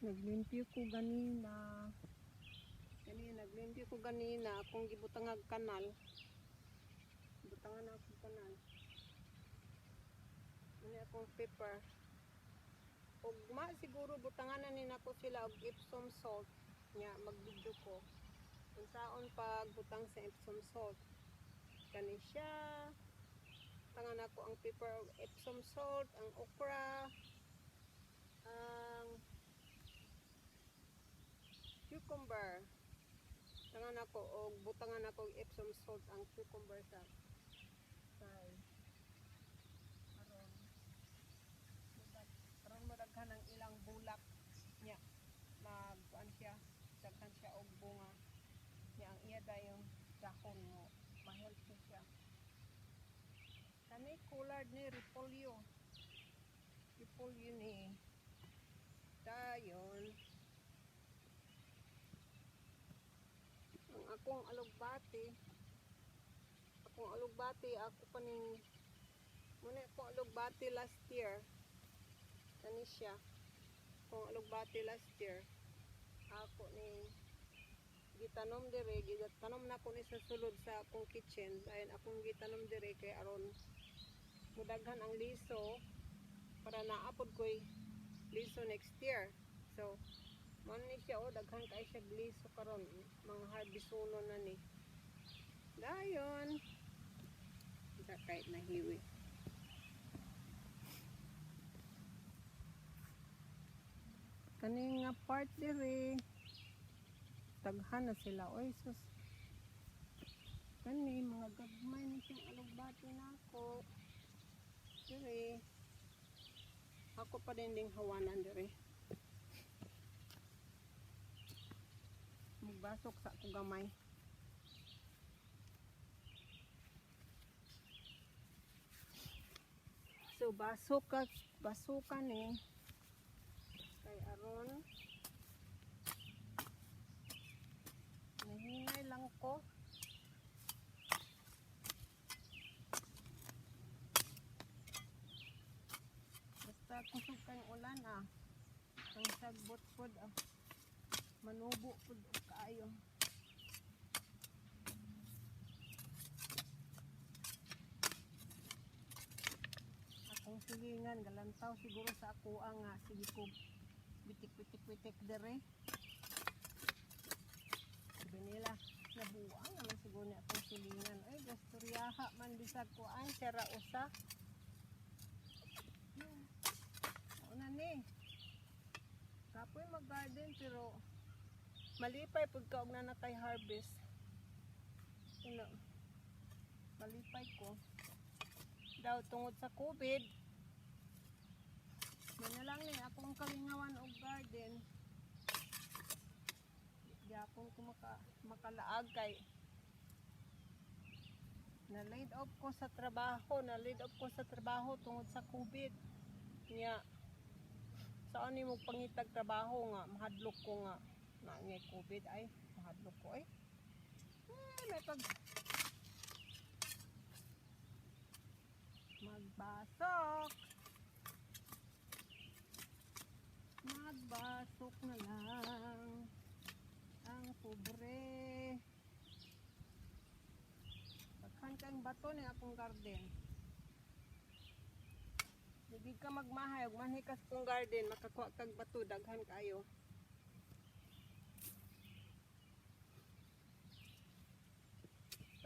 Naglimpyo ko ganina. Ganina, naglimpyo ko ganina. Akong gibutangag kanal. Butangan ako kanal. Ano akong pepper. Ugma siguro butangan na ni nako sila og Epsom salt. Nya mag-video ko. Unsaon pagbutang sa Epsom salt. Kani siya. Tangan ako ang pepper og Epsom salt, ang okra, ang cucumber. Tangan ako og butangan ako og Epsom salt ang cucumber sa kay aron aron madaghan ang ilang bulak nya magkuan siya, daghan siya og bunga nya ang iya dayong dahon mo ma-healthy siya. Kani collard ni repolyo, repolyo ni. Dayon ang akong alugbati, akong alugbati, ako pa ning muna akong alugbati last year. Kani siya akong alugbati last year, ako ni gitanom dire, gitanom na ko ni sa sulod sa akong kitchen. Dayon akong gitanom dire kay aron mudaghan ang liso para naapod ko'y liso next year. So man ni siya, oh, daghan kay siya liso karon, mga harbisono na ni. Dayon sa kahit nahiwi. Kani nga part dire daghan na sila. Oy sus, kani mga gagmay ni siyang alugbati nako dire. Ako pa din ding hawanan dire. Magbasok sa ako gamay. So basok ka, basukan ni kay aron nahinay lang ko. Basta kusog kang ulan ah. Ang sagbot pod ah. Manubo pod og kaayo. Akong silingan galantaw siguro sa ako nga sige ko bitik-bitik-bitik dire. Sabi nila nabuang naman siguro ni akong silingan. Ay gasturyaha man bisag kuan sira usa. Una ni. Kapoy mag-garden pero malipay pud ka og na kay harvest. Ano? Malipay ko. Daw tungod sa COVID. Muna lang ni akong kalingawan og garden. Gyapon ko makalaag kay na laid off ko sa trabaho, na laid off ko sa trabaho tungod sa COVID. Nya saan ni mo pangitag trabaho nga mahadlok ko nga na ngay COVID ay mahadlok ko ay. May pag magbasok. Magbasok na lang ang pobre. Daghan kang bato ni akong garden. Dili ka magmahay og manhi ka sa akong garden, makakuha kag bato, daghan kayo.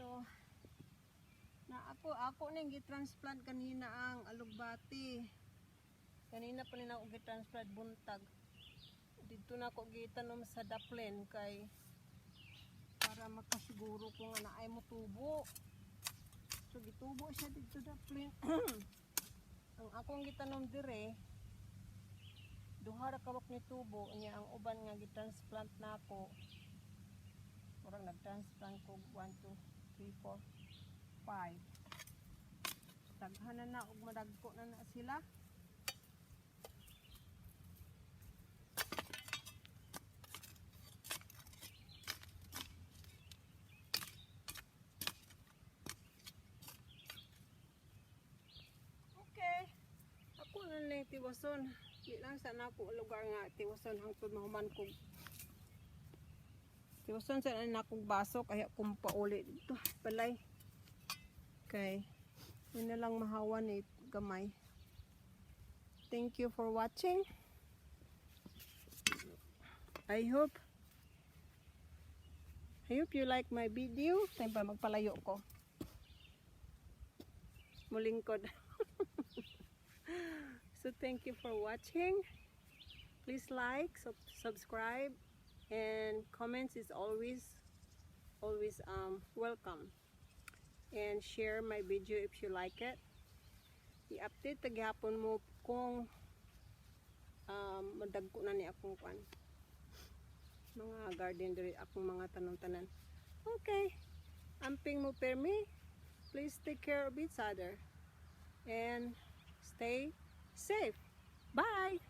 So na ako ning gi-transplant kanina ang alugbati. Kanina pa ni na ako gi-transplant buntag. Didto na ako gitanom sa daplen kay para makasiguro ko nga naay motubo. So gitubo siya didto daplen. Ang akong gitanom dire duha ra kawak ni tubo nya ang uban nga gitransplant nako. Murag nagtransplant ko 1 2 3 4 5. Daghan na na og madagko na na sila. Okay. Ako na lang tiwason. Di lang sa nako lugar nga tiwason hangtod mahuman ko. Tiwason sa na akong baso kaya kung pauli dito balay. Okay. Yun na lang, mahawan eh, gamay. Thank you for watching. I hope you like my video. Time pa magpalayo ko. Mulingkod. So thank you for watching. Please like, subscribe, and comments is always always welcome. And share my video if you like it. I-update taghapon mo kung madagko na ni akong kwan. Mga garden diri, akong mga tanom-tanan. Okay. Amping mo permi. Please take care of each other. And stay safe. Bye!